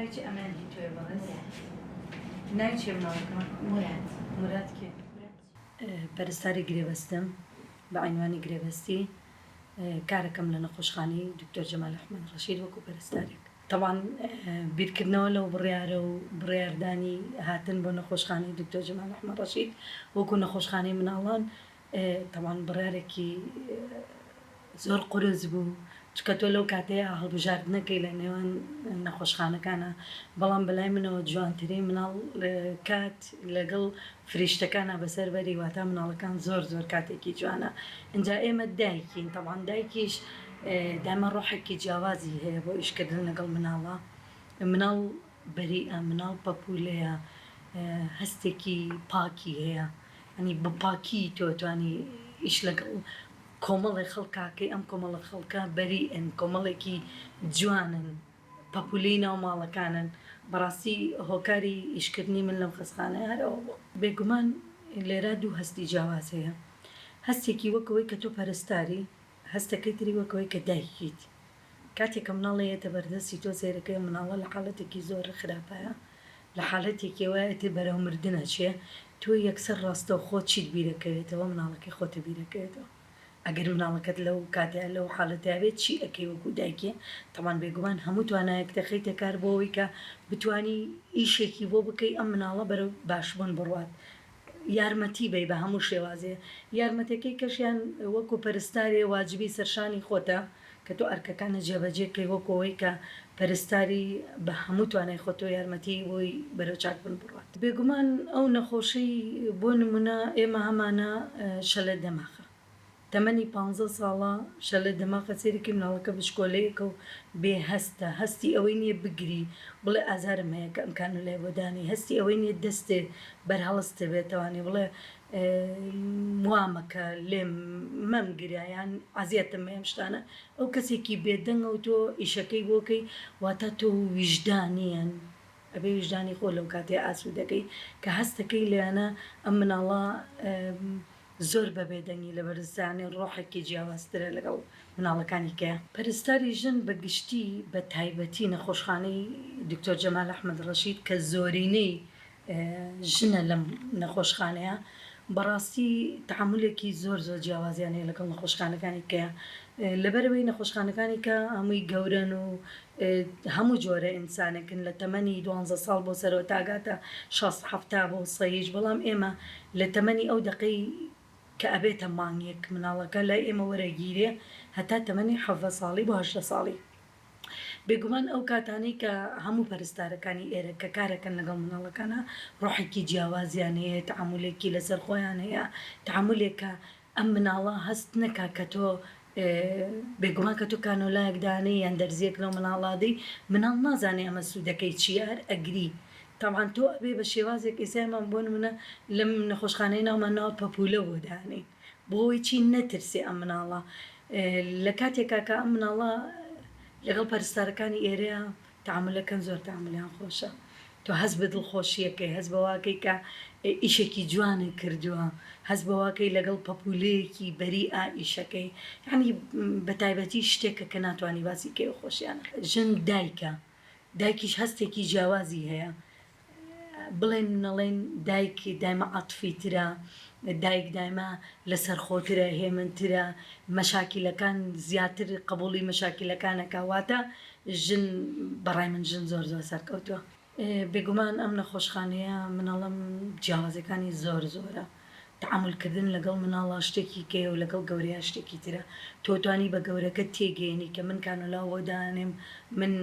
ناوی چی ئەمەیان هی تۆیە بەڕێز؟ ناوی چیە مناڵەکەمان؟ موراد. موراد کێ؟ پەرستاری گرێبەستم بە عینوانی گرێبەستی کارەکەم لە نەخۆشخانەی دکتۆر جەمال ئەحمەد ڕەشید وەکو پەرستارێک. تەبعەن بیرکردنەوە لەو بڕیارە و بڕیاردانی هاتن بۆ نەخۆشخانەی دکتۆر جەمال ئەحمەد ڕەشید وەکو نەخۆشخانەی مناڵان تەبعەن بڕیارێکی زۆر قورس بوو چونکە تۆ لەو کاتەیا هەڵبژاردنەکەی لە نێوان نەخۆشخانەکانا بەڵام بەلای منەوە جوانترین مناڵ کات لەگەڵ فریشتەکانا بەسەر بەری واتا مناڵەکان زۆر زۆر کاتێکی جوانە ئینجا ئێمە دایکین تەبعەن دایکیش دایمە ڕۆحێکی جیاوازی هەیە بۆ ئیشکردن لەگەڵ مناڵا مناڵ بەریئە مناڵ پەپولەیە هەستێکی پاکی هەیە یانی بە پاکی تۆ توانی ئیش لەگەڵ کۆمەڵێ خەڵکا کەی ئەم کۆمەڵە خەڵکە بەریئن کۆمەڵێکی جوانن پەپولەی ناو ماڵەکانن بەڕاستی هۆکاری ئیشکردنی من لەم خەستخانەیە هەر ئەوە بوو. بێگومان لێرە دوو هەستی جیاواز هەیە هەستێکی وەک ئەوەی کە تۆ پەرستاری هەستەکەی تری وەک ئەوەی کە دایکیت کاتێک کە مناڵێ یەتە بەردەستی تۆ سەیرەکەی ئەم مناڵە لە حاڵەتێکی زۆر خراپایە لە حالەتێکی وایە ئیتر بەرەو مردن ئەچێ تۆ یەکسەر ڕاستەوخۆ چیت بیرەکەوێتەوە مناڵەکەی خۆتە بیرەکەوێتەوە ئەگەر مناڵەکەت لەو کاتەیا لەو حالەتەیا بێت چی ئەکەی وەکو دایکێ تەبعەن بێگومان هەموو توانایەک دەخەیتە کار بۆ ئەوەی کە بتوانی ئیشێکی بۆ بکەی ئەم مناڵە بەرەو باشبوون بڕوات یارمەتی بەی بە هەموو شێوازێ یارمەتەکەی کەشیان وەکو پەرستارێ واجبی سەرشانی خۆتە کە تۆ ئەرکەکانت جێبەجێ کەی وەکو ئەوەی کە پەرستاری بە هەموو توانای خۆت تۆ یارمەتی بۆی بەرەو چاک بوون بڕوات. بێگومان ئەو نەخۆشەی بۆ نمونە ئێمە هەمانە شەلە دەماخە تەمەنی پانزە ساڵە شەلە دەماخە سەیرەکەی مناڵەکە بچکۆلەیەکە و بێ هەستە هەستی ئەوەی نیە بگری بڵێ ئازارم هەیە کە ئەم کانولای بۆ دانێی هەستی ئەوەی نیە دەستێ بەرهەڵست بێتەوانێ بڵێ وا مەکە لێم مەمگرە یان عەزیەتم مەیە ئەم شتانە ئەو کەسێکی بێدەنگە و تۆ ئیشەکەی بۆ کەی واتا تۆ ویژدانیەن ئەبێ ویژدانی خۆ لەو کاتەیە ئاسوودەکەی کە هەستەکەی لەیانە ئەم مناڵە زۆر بە بێدەنگی لەبەر زانێ ڕۆحێکی جیاوازترە لەگەڵ مناڵەکانی کەیە. پەرستاری ژن بە گشتی بە تایبەتی نەخۆشخانەی دکتۆر جەمال ئەحمەد ڕەشید کە زۆرینەی ژنە لەم نەخۆشخانەیە بەڕاستی تەعامولێکی زۆر زۆر جیاوازیان هەیە لەگەڵ نەخۆشخانەکانی کە لەبەرئەوەی نەخۆشخانەکانی کە هەمووی گەورەن و هەموو جۆرە ئینسانێکن لە تەمەنی دوانزە ساڵ بۆ سەرەوە تاگاتە شەست حەفتا بۆ سەیش بەڵام ئێمە لە تەمەنی ئەو دەقەی کە ئەبێتە مانگێک مناڵەکە لای ئێمە وەرەگیرێ هەتا تەمەنی حەڤە ساڵی بۆ هەژدە ساڵی بێگومان ئەو کاتانەی کە هەموو پەرستارەکانی ئێرە کە کارەکەن لەگەڵ مناڵەکانا ڕۆحێکی جیاوازیان هەیە تەعامولێکی لەسەر خۆیان هەیە تەعامولێک کە ئەم مناڵە هەست نەکا کە تۆ بێگومان کە تۆ کانۆلایەک دانێی یان دەرزیەک لەو مناڵە دەی مناڵ نازانێ ئەمە سوودەکەی چییە هەر ئەگری تەبعەن تۆ ئەبێ بە شێوازێک ئێستا ئێمە بۆ نمونە لەم نەخۆشخانەی ناومان ناوە پەپوولە بۆ دانێین بۆ ئەوەی چی نەترسێ ئەم مناڵە لە کاتێکا کە ئەم مناڵە لەگەڵ پەرستارەکانی ئێرەیا تەعامولەکەن زۆر تەعامولیان خۆشە تۆ هەست بە دڵخۆشیەکەی هەست بەواکەی کە ئیشێکی جوانت کردووە هەست بەواکەی لەگەڵ پەپولەیەکی بەریئا ئیشەکەی یانی بە تایبەتی شتێکە کە ناتوانی باسی کەی ئەو خۆشیانە. ژن دایکە دایکیش هەستێکی جیاوازی هەیە بڵێن نەڵێن دایک دایمە عاتفی ترە دایک دایمە لەسەرخۆترە هێمنترە مەشاکیلەکان زیاتر قبوڵی مەشاکیلەکان ئەکا واتە ژن بەڕای من ژن زۆر زۆر سەرکەوتوە. بێگومان ئەم نەخۆشخانەیە مناڵم جیاوازیەکانی زۆر زۆرە تەعامول کردن لەگەڵ مناڵا شتێکی کەیە و لەگەڵ گەورەیا شتێکی ترە تۆ توانی بە گەورەکەت تێگەیەنی کە من کانۆلاو بۆ دانێم من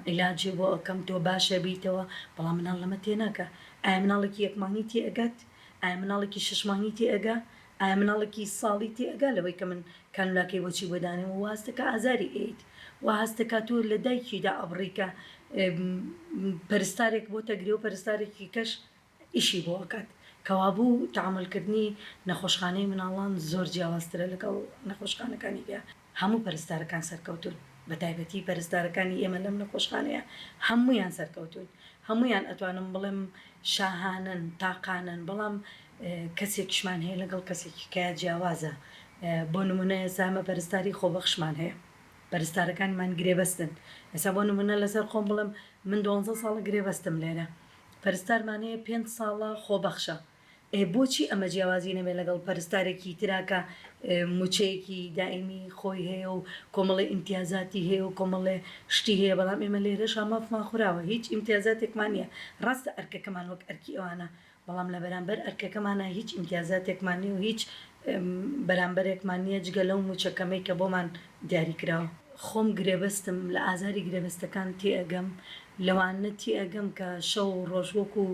عیلاجێ بۆ ئەکەم تۆ باشە بیتەوە بەڵام مناڵ لەمە تێناگا ئایا مناڵێکی یەک مانگی تێئەگات ئایا مناڵێکی شەش مانگی تێئەگا ئایا مناڵێکی ساڵی تێئەگا لەوەی کە من کانولاکەی بۆچی بۆ دانێم و واستەکە ئازاری ئەیت وا هەستەکا تۆ لە دایکی دائەبڕی کە پەرستارێک بۆتە گرێ و پەرستارێکی کەش ئیشی بۆ ئەکات کەوابوو تەعامول کردنی نەخۆشخانەی مناڵان زۆر جیاوازترە لەگەڵ نەخۆشخانەکانی کە هەموو پەرستارەکان سەرکەوتوون بەتایبەتی پەرستارەکانی ئێمە لەم نەخۆشخانەیە هەموویان سەرکەوتوون هەموویان ئەتوانم بڵێم شاهانەن تاقانەن بەڵام کەسێکیشمان هەیە لەگەڵ کەسێکی کە جیاوازە بۆ نمونە ئێستا ئێمە پەرستاری خۆبەخشمان هەیە پەرستارەکانمان گرێبەستن. ئێستا بۆ نمونە لەسەر خۆم بڵێم من دوانزە ساڵە گرێبەستم لێرە پەرستارمان هەیە پێنج ساڵە خۆبەخشە ئێ بۆچی ئەمە جیاوازی نەبێ لەگەڵ پەرستارێکی ترا کە موچەیەکی دائیمی خۆی هەیە و کۆمەڵێ ئیمتیازاتی هەیە و کۆمەڵێ شتی هەیە بەڵام ئێمە لێرەشا مافمان خوراوە هیچ ئیمتیازاتێکمان نیە ڕاستە ئەرکەکەمان وەک ئەرکی ئەوانە بەڵام لە بەرامبەر ئەرکەکەمانا هیچ ئیمتیازاتێکمان نیە و هیچ بەرامبەرێکمان نیە جگە لەو موچە کەمەی کە بۆمان دیاری کراوە. خۆم گرێبەستم، لە ئازاری گرێبەستەکان تێئەگەم، لەوانە تێئەگەم کە شەو و ڕۆژ وەکو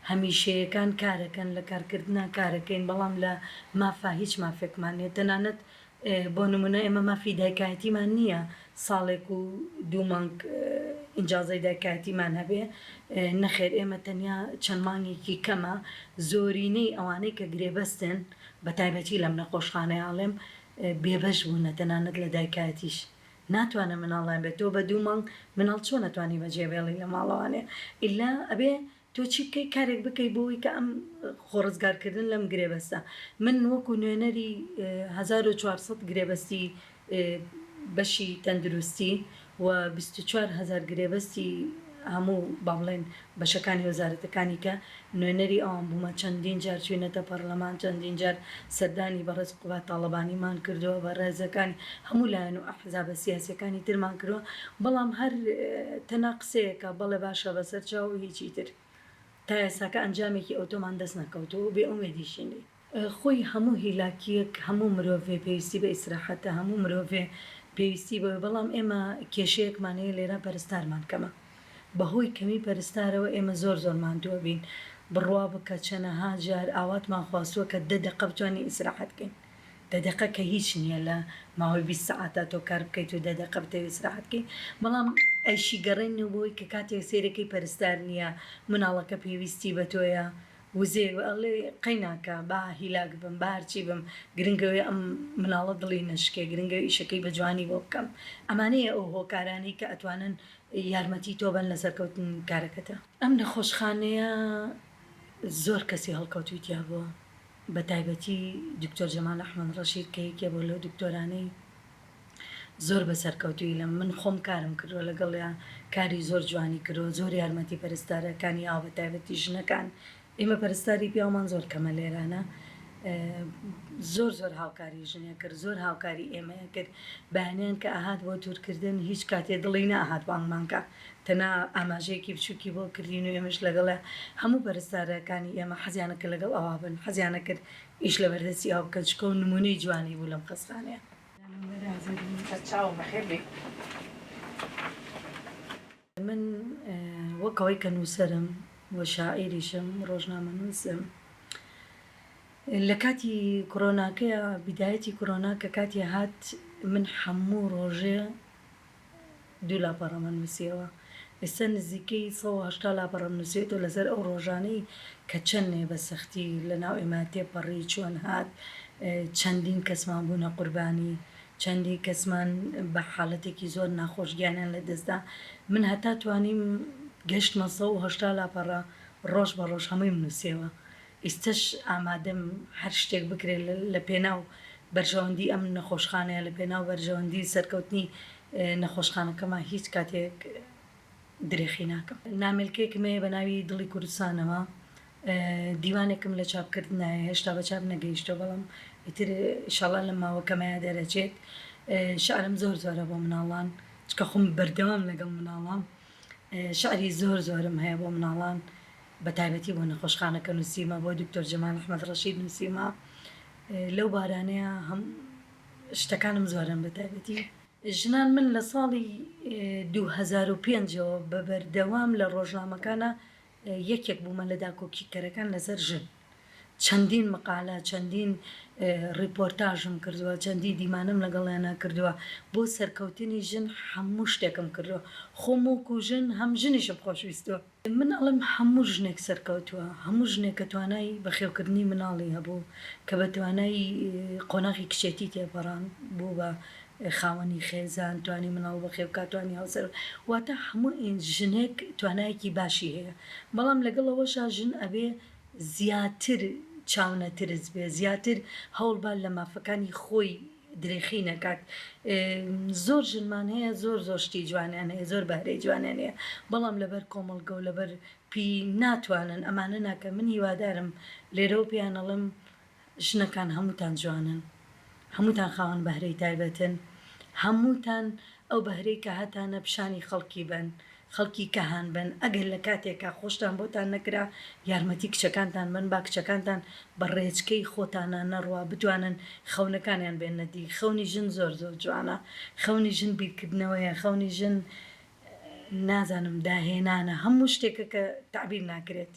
هەمیشەیەکان کارەکەن، لە کارکردنا کارەکەین، بەڵام لە مافا هیچ مافێکمان نیە، تەنانەت بۆ نمونە ئێمە مافی دایکایەتیمان نییە ساڵێک و دوو مانگ ئینجازەی دایکایەتیمان هەبێ، نەخێر ئێمە تەنیا چەند مانگێکی کەمە، زۆرینەی ئەوانەی کە گرێبەستن بە تایبەتی لەم نەخۆشخانەیە ئەڵێم بێبەش بوونە تەنانەت لە دایکایەتیش ناتوانن مناڵیان بێت، تۆ بە دوو مانگ مناڵ چۆن ئەتوانی بەجێ بێڵی لە ماڵەوانێ ئیلا ئەبێ تۆ چی بکەی کارێک بکەی بۆ ئەوەی کە ئەم خۆ ڕزگارکردن لەم گرێبەستە من وەکو نوێنەری 1400 گرێبەستی بەشی تەندروستی و 24 هەزار گرێبەستی هەموو با بڵێن بەشەکانی وەزارەتەکانی کە نوێنەری ئەوان بوومە چەندین جار چوینەتە پەڕلەمان چەندین جار سەردانی بەڕێز قوباد تاڵەبانیمان کردووە بەڕێزەکانی هەموو لایەن و ئەحزابە سیاسیەکانی ترمان کردووە بەڵام هەر تەنها قسەیەکە بەڵێ باشە بەسەر چاو و هیچی تر تا ئێستاکە ئەنجامێکی ئەوتۆمان دەست نەکەوتووە و بێ ئومێدیشین لێی. خۆی هەموو هیلاکیەک هەموو مرۆڤێ پێویستی بە ئیسراحەتە هەموو مرۆڤێ پێویستی بەوە بەڵام ئێمە کێشەیەکمان هەیە لێرە پەرستارمان کەمە بەهۆی کەمی پەرستارەوە ئێمە زۆر زۆر ماندووە بین بڕوا بکە چەنەها جار ئاواتمان خواستووە کە دە دەقە بتوانین ئیسراحەت کەین دە دەقە کە هیچ نییە لە ماوەی 20 سەعاتا تۆ کار بکەیت و دە دەقە بتەوێت ئیسراحەت بکەی بەڵام ئەیشی گەڕێنەوە بۆی کە کاتێک سەیرەکەی پەرستار نییە مناڵەکە پێویستی بە تۆیە وزەیەک ئەڵێ قەیناکە با هیلاک بم با هەرچی بم گرنگ ئەوەیە ئەم مناڵە دڵی نەشکێ گرنگە ئیشەکەی بە جوانی بۆ بکەم ئەمانەیە ئەو هۆکارانەی کە ئەتوانن یارمەتی تۆ بەن لە سەرکەوتن کارەکەتا. ئەم نەخۆشخانەیە زۆر کەسی هەڵکەوتوی تیا بووە بە تایبەتی دکتۆر جەمال ئەحمەد ڕەشید کە یەکێ بوو لەو دکتۆرانەی زۆر بە سەرکەوتوویی لەم من خۆم کارم کردووە لەگەڵیا کاری زۆر جوانی کردووە زۆر یارمەتی پەرستارەکانی یاوە بە تایبەتی ژنەکان ئێمە پەرستاری پیاومان زۆر کەمە لێرانە زۆر زۆر هاوکاری ژنێ کرد زۆر هاوکاری ئێمەیە کرد بەیانیان کە ئەهات بۆ تورکردن هیچ کاتێ دڵی نەئەهات بانگمان کە تەنها ئاماژەیەکی بچووکی بۆ کردین و ئێمەش لەگەڵە هەموو پەرستارەکانی ئێمە حەزیانە کرد لەگەڵ ئەوا بن حەزیانە کرد ئیش لەبەردەستی ئەو بکەن چونکە ئەو نموونەی جوانی بوو لەم خەستخانەیە. سەرچاوم بەخێر بێی. من وەک ئەوەی کە نووسەرم و شاعیریشم ڕۆژنامەنووسم لە کاتی کۆرۆناکەیا بیدایەتی کۆرۆنا کە کاتی هات من هەموو ڕۆژێ دوو لاپەڕەمە نووسیەوە ئێستا نزیکەی 180 لاپەڕەم نووسیوەتەوە لەسەر ئەو ڕۆژانەی کە چەندێ بە سەختی لەناو ئێمە تێپەڕی چۆن هات چەندین کەسمان بوونە قوربانی چەندین کەسمان بە حاڵەتێکی زۆر ناخۆش گیانیان لەدەستدا من هەتا توانیم گەشتمە 180 لاپەڕە ڕۆژ بە ڕۆژ هەموویم نووسیەوە ئیستەش ئامادەم هەر شتێک بکرێت لە پێناو بەرژەوەندی ئەم نەخۆشخانەیە لە پێناو بەرژەوەندی سەرکەوتنی نەخۆشخانەکەمە هیچ کاتێک درێخی ناکەم. نامێلکەیەکم هەیە بە ناوی دڵی کوردستانەوە دیوانێکم لە چاپکردنایە هێشتا بە چاپ نەگەیشتووە بەڵام ئیتر ئیشەڵا لەم ماوە کەمەیا دەرەچێت شعرم زۆر زۆرە بۆ مناڵان چونکە خۆم بەردەوام لەگەڵ مناڵام شعری زۆر زۆرم هەیە بۆ مناڵان بە تایبەتی بۆ نەخۆشخانەکە نووسیومە بۆ دکتۆر جەمال ئەحمەد ڕەشید نووسیومە لەو بارانەیە هەم شتەکانم زۆرن بە تایبەتی ژنان من لە ساڵی 2005 ەوە بە بەردەوام لە ڕۆژنامەکانە یەکێک بوومە لە داکۆکیکەرەکان لەسەر ژن چەندین مقالە چەندین ڕیپۆرتاژم کردووە چەندین دیمانەم لەگەڵیانا کردووە بۆ سەرکەوتنی ژن هەموو شتێکم کردووە خۆم وەکو ژن هەم ژنیشم خۆشویستووە. من ئەڵێم هەموو ژنێک سەرکەوتووە هەموو ژنێک کە توانای بەخێوکردنی مناڵی هەبوو کە بە توانای قۆناغی کچێتی تێپەڕاند بوو بە خاوەنی خێزان توانی مناڵ بەخێو بکات توانی هاوسەر واتە هەموو ژنێک توانایەکی باشی هەیە بەڵام لەگەڵ ئەوەشا ژن ئەبێ زیاتر چاونەترس بێ زیاتر هەوڵبات لە مافەکانی خۆی. درێخی نەکات. زۆر ژنمان هەیە زۆر زۆر شتی جوانیان هەیە زۆر بەهرەی جوانیان هەیە بەڵام لەبەر کۆمەڵگە و لەبەر پی ناتوانن ئەمانە ناکەن من هیوادارم لێرەوە پێیان ئەڵێم ژنەکان هەمووتان جوانن هەمووتان خاوەن بەهرەی تایبەتن هەمووتان ئەو بەهرەی کە هەتانە پیشانی خەڵکی بەن خەڵکی کەهان بن ئەگەر لە کاتێکا خۆشتان بۆتان نەکرا یارمەتی کچەکانتان بەن با کچەکانتان بە ڕێچکەی خۆتانا نەڕوا بتوانن خەونەکانیان بێننە دی خەونی ژن زۆر زۆر جوانە خەونی ژن بیرکردنەوەیە خەونی ژن نازانم داهێنانە هەموو شتێکە کە تەعبیر ناکرێت.